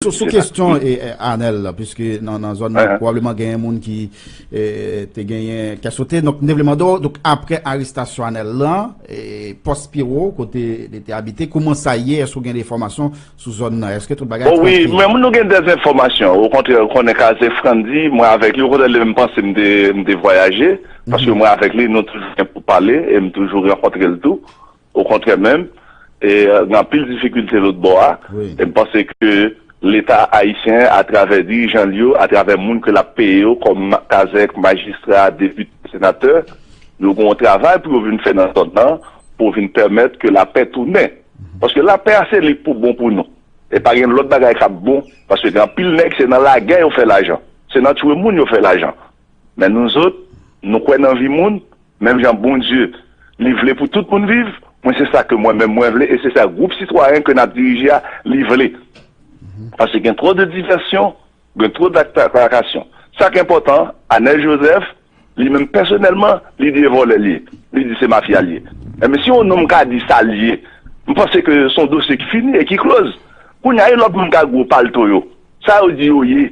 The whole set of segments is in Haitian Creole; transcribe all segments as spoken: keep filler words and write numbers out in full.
Sou kesyon e, e, Anèl la, piske nan, nan zòn nan, pwobableman genyen moun ki e, te genyen kè sote. Donk, m te vle mande w, donk, apre arestasyon Anèl lan, e, pòs Pyero, kote li te abite, kouman sa ye? Èske w gen de enfòmasyon sou zòn nan? Èske tout bagay tranquille? Bon, wi, men nou gen de enfòmasyon. Okontrè, ou konnen Kazèk Frandi, mwen avèk li, okontrè, li menm panse m te, m te vwayaje, paske mwen avèk li, nou toujou gen pou pale, e m toujou rankontre l tou. Okontrè menm, e, gen anpil difikilte lòt bò a. E m panse ke Leta ayisyen, atravè dirijan l yo, atravè moun ke l ap peye yo, kòm ma- kazèk, majistra, depite, senatè, yo gen yon travay pou yo vin fè nan zòn nan, pou vin pèmèt ke lapè tounen. Paske lapè a se li k pou bon pou nou. E pa gen lòt bagay k ap bon, paske gen anpil nèg, se nan lagè yo fè lajan. Se nan tchwe moun yo fè lajan. Men nou zòt, nou kwè nan vi moun, menm jan Bondye, li vle pou tout moun viv, mwen se sa ke mwen menm mwen vle, e se sa gwoup sitwayen ke n ap dirije a, li vle. Paske gen twò de divèsyon, gen twò de tra- trakasyon. Sa k enpòtan, Anèl Jozèf, li menm pèsonèlman, li di e vòlè l ye. Li di se mafya l ye. Enben, si yon nonm ka di sa l ye, m panse ke se yon dosye ki fini e ki close. Kounye a, e lòt moun ka gwo palto yo. Sa yo di yo ye.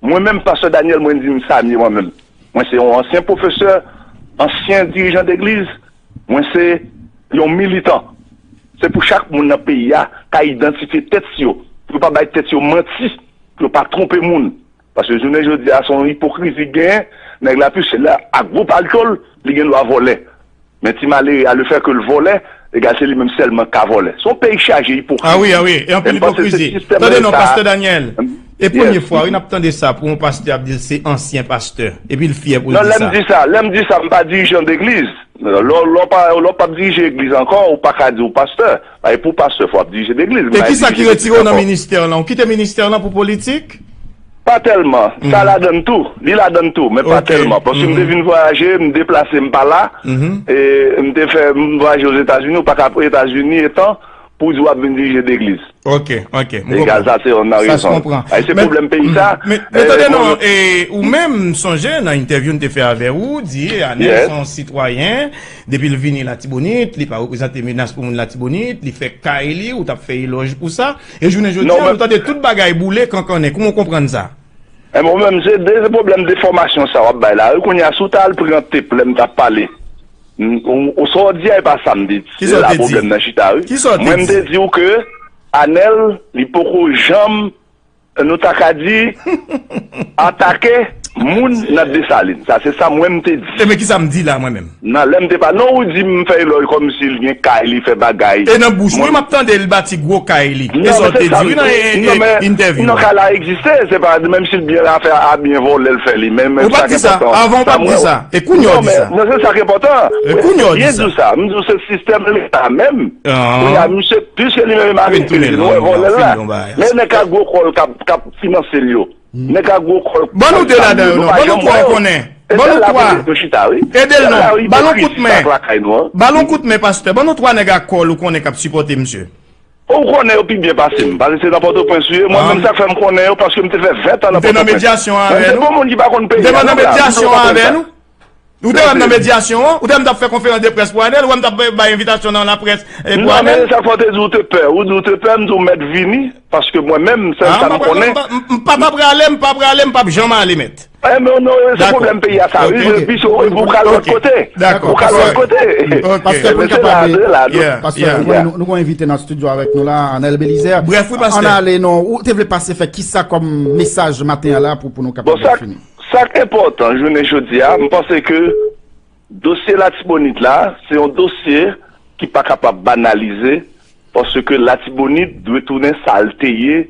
Mwen menm, Pastè Daniel, mwen di m sa m ye mwen menm. Mwen se yon ansyen pwofesè, ansyen dirijan degliz, mwen se yon militan. Se pou chak moun nan peyi a ka idantifye tèt yo, pou yo pa bay tèt yo manti, pou yo pa twonpe moun. Paske jounen jodi a, se yon ipokrizi k genyen, nèg la plis se la ak gwo palto l, li gen dwa vòlè. Men ti malere a, lefètke l vòlè, egal se li menm sèlman k ka vòlè. Se yon peyi chaje ipokrizi. Ah wi, ah wi, e anpil ipokrizi. Tande non, Pastè Daniel. E premye fwa, wi, n ap tande sa pou yon pastè ap di l se ansyen pastè. Epi l fyè pou l di sa. Non, lè m di sa, lè m di sa, m pa dirijan degliz. Lè w pa, lè w p ap dirije egliz ankò, ou pa ka di w pastè. E pou pastè, fò w ap dirije degliz. E kisa ki retire w nan ministè lan? Ou kite ministè lan pou politik? Pa tèlman. Sa ladann tou. Li ladann tou, men pa tèlman. Paske m te vin vwayaje, m deplase, m pa la. E m te fè, m vwayaje Ozetazini, ou pa ka Etazini etan pou w di w ap vin dirije degliz. Ok, ok. Egal, sa se yon nan rezon. Sa se pwoblèm peyi sa. Men, men tande non, e, ou menm, m sonje nan entèvyou n te fè avè w, ou di Anèl se yon sitwayen, depi l vini Latibonit, li pa reprezante menas pou moun Latibonit, li fè kay li, ou t ap fè elòj pou sa. E jounen jodi a, nou tande tout bagay boule kankannen. Kouman w konprann sa? E mwen menm, se de pwoblèm de fòmasyon sa w ap bay la. Wi, kounye a, si w ta al pran tep lè m t ap pale, ou sa w di a, e pa sa m te di. Se la pwoblèm nan chita, wi. Mwen, m te di w ke Anèl, li poko janm, nou ta ka di, atake moun nan Desalin. Sa se sa mwen, m te di. E men kisa m di la, mwen menm? Nan lè m te pa, non, ou di m fè elòj kòmsi l gen kay, li fè bagay. E nan bouch mwen, m ap tande l bati gwo kay li. E sa w te di, wi, nan entèvyou. Non, kay la egziste, se pa, menm si l byen la fè, a byen vòlè l fè li. Men, men sa ki enpòtan. Ou pa t di sa. Avan ou pa t di sa. E kounye a w di sa. Non, se sa ki enpòtan. E kounye a w di sa. M di w se sistèm Leta menm. Kounye a, misye, piske li menm Ameriken, li vin wè vòlè l la. Men nèg ak gwo kò l k ap, k ap finanse l yo. Nèg ak gwo kòl. Ban nou de ladan yo non. Ban nou twa ou konnen. Ban nou twa. Ede l non. Ba l yon kout men. Ba l yon kout men, pastè. Ban nou twa nèg ak kòl ou konnen k ap sipòte misye. Ou konnen yo pi byen pase m. Paske se nan Pòtoprens ou ye. Mwen menm sa k fè m konnen yo, paske m te fè ven tan nan Pòtoprens. Mwen se bon moun ki pa konn peyi a non. Ou te wè m nan medyasyon an? Ou te wè m t ap fè konferans de près pou Anèl? Ou wè m t ap bay envitasyon nan laprès pou Anèl? Non, men sa k fè w te di ou te pè. Ou di ou te pè, m di w mèt vini, paske mwen menm, sèl sa m konnen. M pa t ap prale, m pa prale, m p ap janm ale, mèt. E men non, se pwoblèm peyi a sa, wi. Epi se ou ka al lòt kote. Ou ka al lòt kote. Pastè, pou n kapab, pastè, nou gen yon envite nan estidyo avèk nou la, Anèl Belizaire. Brèf, wi, pastè. Ann ale non, ou te vle pase fè kisa kòm mesaj maten an la pou, pou nou kapab fini? Sa k enpòtan jounen jodi a, m panse ke dosye Latibonit la, se yon dosye ki pa kapab banalize, paske Latibonit dwe tounen sa l te ye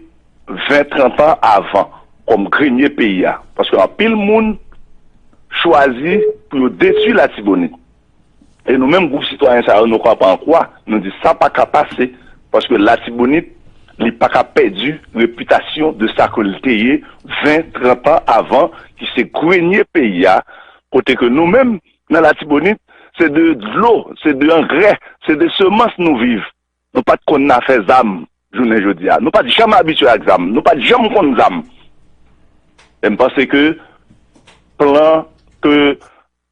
ven, trant an avan, kòm grenye peyi a. Paske anpil moun chwazi pou yo detwi Latibonit. E nou menm gwoup sitwayen sa yo, nou kanpe an kwa, nou di sa pa ka pase, paske Latibonit, li pa ka pèdi repitasyon de sa ke l te ye ven, trant an avan, ki se grenye peyi a, kote ke nou menm, nan Latibonit, se de dlo, se de angrè, se de semans nou viv. Nou pa t konn afè zam jounen jodi a. Nou pa t janm abitye ak zam. Nou pa t janm konn zam. E m panse ke plan ke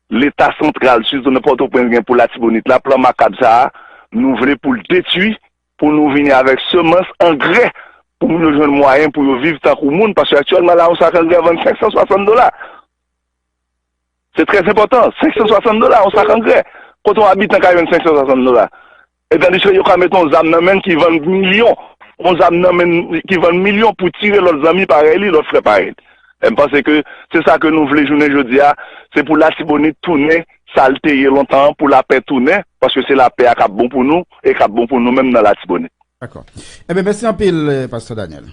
Leta santral, sitou nan Pòtoprens, gen pou Latibonit la, plan makab sa a, nou vle pou l detwi, pou nou vini avèk semans, angrè, pou moun yo jwenn mwayen pou yo viv tankou moun, paske aktyèlman la, yon sak angrè vann senk san swasant dola. Se trè enpòtan, senk san swasant dola, yon sak angrè. Kote yon abitan ka jwenn senk san swasant dola? E tandiske yo ka mete yon zam nan men l ki vann milyon, yon zam nan men l ki vann milyon pou tire lòt zanmi parèy li, lòt frè parèy li. E m panse ke se sa ke nou vle jounen jodi a, se pou Latibonit tounen sa l te ye lontan an, pou lapè tounen, paske se lapè a k ap bon pou nou e k ap bon pou nou menm nan Latibonit. Dakò. Enben, mèsi anpil, eh, Pastè Daniel.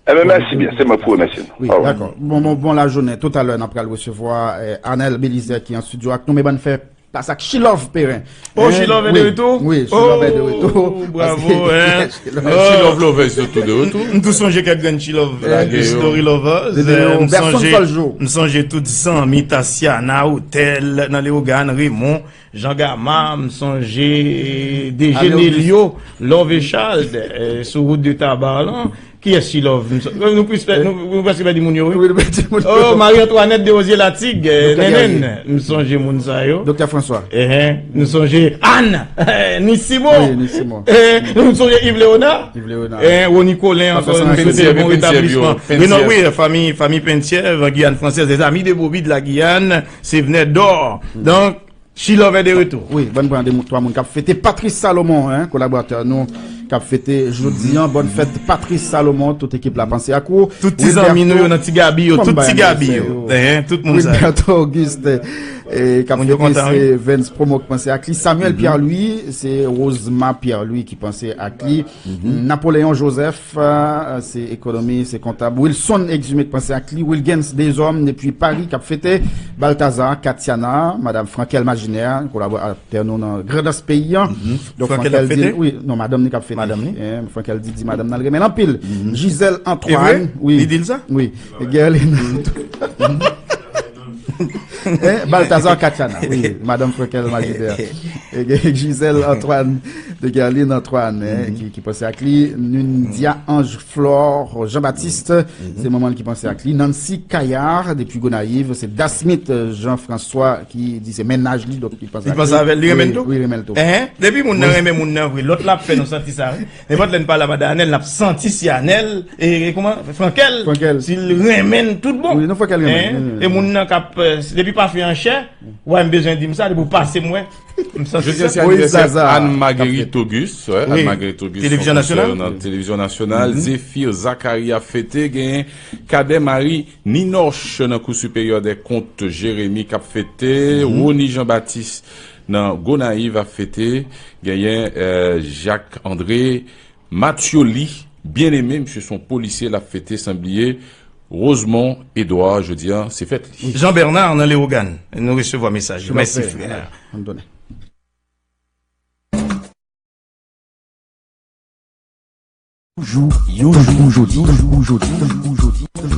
Enben, mèsi byen, se mwen pou remèsye nou. Wi, dakò. Bon, bon, bon lajounen. Toutalè, n ap pral resevwa, eh, Arnel Belizaire ki an estidyo ak nou, men ban n fè plas ak Chilove Perrin. Oh, Chilove de retou? Wi, Chilove de retou. Bravo, hein. Chilove lovers yo tou de retou. M tou sonje kèk grenn Chilove, eh, history lovers. Eh, m sonje, m sonje tout zanmi Tatiana Hotel nan Leyogàn, Raymond, Jean Gama, m sonje Dejenelio, Love Echald, eh, sou wout de Tabar lan. Kiyès Chilove? M so-, nou plis pè-, nou, nou prèske pèdi moun yo, wi. Wi, nou pèdi moun yo. Oh, Marie Antoinette Derosier Latig, eh, Nènèn. M sonje moun sa yo. Doktè François. Ehe, m sonje Anne, Nisimo. Wi, Nisimo. Eh, m sonje Yves Léonard. Yves Léonard. Eh, Rony Colin, ankò yon fwa, bon retablisman. Renan, wi, fanmi, fanmi Penthièvre, Guyane Française, les amis de Bobby de la Guyane, Sévenay d'Or. Donk, Chilove de retou. Wi, ban n pran de moun, twa moun k ap fete. Patrice Salomon, hein, kolaboratè nou, k ap fete jodi an. Bòn fèt Patrice Salomon, tout ekip la panse ak ou. Tout ti zanmi nou yo nan Ti Gabi yo, tout Ti Gabi yo. Tout moun sa. Wilberto Auguste, eh, k ap fete, se Vens Promo k panse ak li. Samuel Pierre-Louis, se Rosemar Pierre-Louis ki panse ak li. Napoléon Joseph, euh, se ekonomi, se kontab. Wilson Exumé k panse ak li. Wilgens Deshommes depi Paris k ap fete. Balthazar Katiana, Madame Frankel Maginer, kolaboratè nou nan Grandans peyi an. Donk Frankel di, wi, non, madanm ni k ap fete. Madanm ni? Eh, Frankel di, di madanm nan l renmen l anpil. Gisèle Antoine, wi. Li di l sa? Wi. Gerline Antoine. Eh, Balthazar Katiana, wi, madanm Frankel Maginer. Eh, Gisèle Antoine, de Gerline Antoine, eh, ki, ki panse ak li. Nundia Ange Flore Jean-Baptiste, se manman l ki panse ak li. Nancy Cayard, depi Gonayiv, se Dasmith, eh, Jean-François ki di se mennaj li, donk li panse ak li. Li panse avè l, li renmen l tou? Wi, li renmen l tou. Depi moun nan renmen moun nan vre, lòt la ap fè nou santi sa, wi. Nenpòt lè n pale a madan Anèl, n ap santi si Anèl, e, e kòman, Frankel, si l renmen n tout bon. Wi, non, Frankel renmen n. E moun nan k ap, eh, depi pafen an chè, w a m bezwen di m sa, depi w pase m wè. M santi sa. Jodi a se anivèsè Anne Marguerite Auguste, wè, Anne Marguerite Auguste, televizyon nasyonal, nan televizyon nasyonal, Zéphir Zacharie ap fete, genyen Cadet Marie Ninoche nan Cour supérieure des comptes Jérémie k ap fete, Rony Jean Baptiste nan Gonayiv ap fete, genyen, eh, Jacques André Mathioli Bien-Aimé, misye se yon polisye, l ap fete, san bliye Rosemond Edouard, jodi a, se fèt li. Jean Bernard nan Leyogàn, nou resevwa mesaj yo. Mèsi, frè. Toujou, yon jou, jodi, jou, jodi, jou, jodi.